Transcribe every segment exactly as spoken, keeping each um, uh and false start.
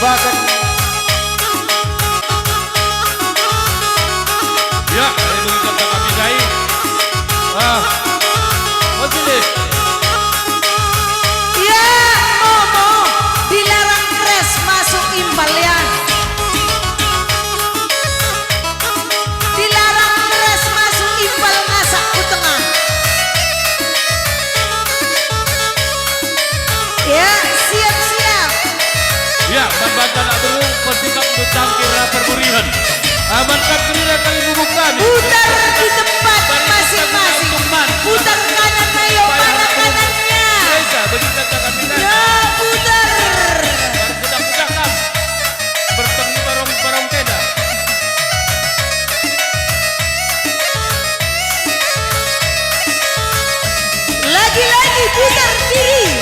Bahkan. Ya, dari bagi kata kami dai. Ah, masih deh. Ya, Momo, dilarang keras masuk impal ya. Dilarang keras masuk impal ngasak ku tengah. Ya, siap-siap. Ya, man banta anak beru, persikapndu cangkir ras permerihen. Amankan gerira kalibubu kami. Putar di tempat masing-masing. Putar kanan, ayo, mana kanannya? Gereja, bagi kata kami, ya, putar. Baru kita pecahkan. Bertemu barong-barong tenda. Lagi-lagi putar diri.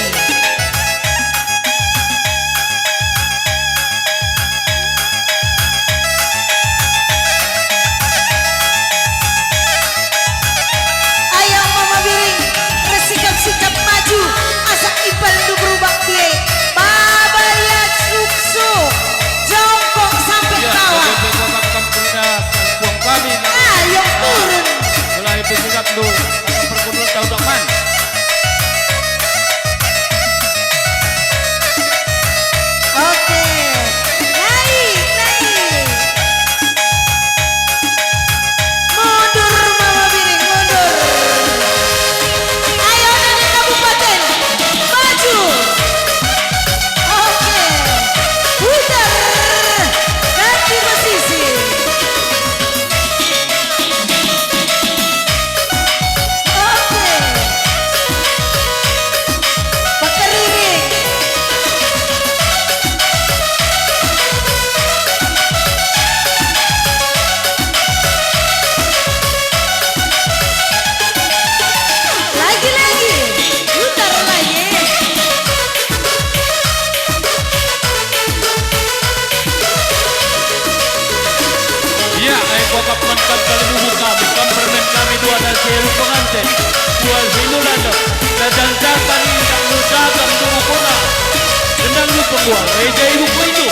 Ayo Mama Biring, ersikap-sikap maju, asa impalndu berubah pie. Baba liat suksuk, jongkok sampe bawah. Sebagai pengungkap kampungnya, kampung kami, ayo turun. Selain penyingapndu, pergulung tahu dokman. Oke. Naik, naik. Mundur, Mama Biring, mundur. Ayo, Nenek Kabupaten, maju. Oke. Putar. Ganti posisi. Oke. Pekeriring. Lagi-lagi, putar lagi. Ia, ai kuakap man kam kalibubu kami, kam permen kami dua nasi elu penganten, dua si nurana, dadan jaka nindak nusaka mendungu kona. Gendang lu penggual, reja ibu kuitu.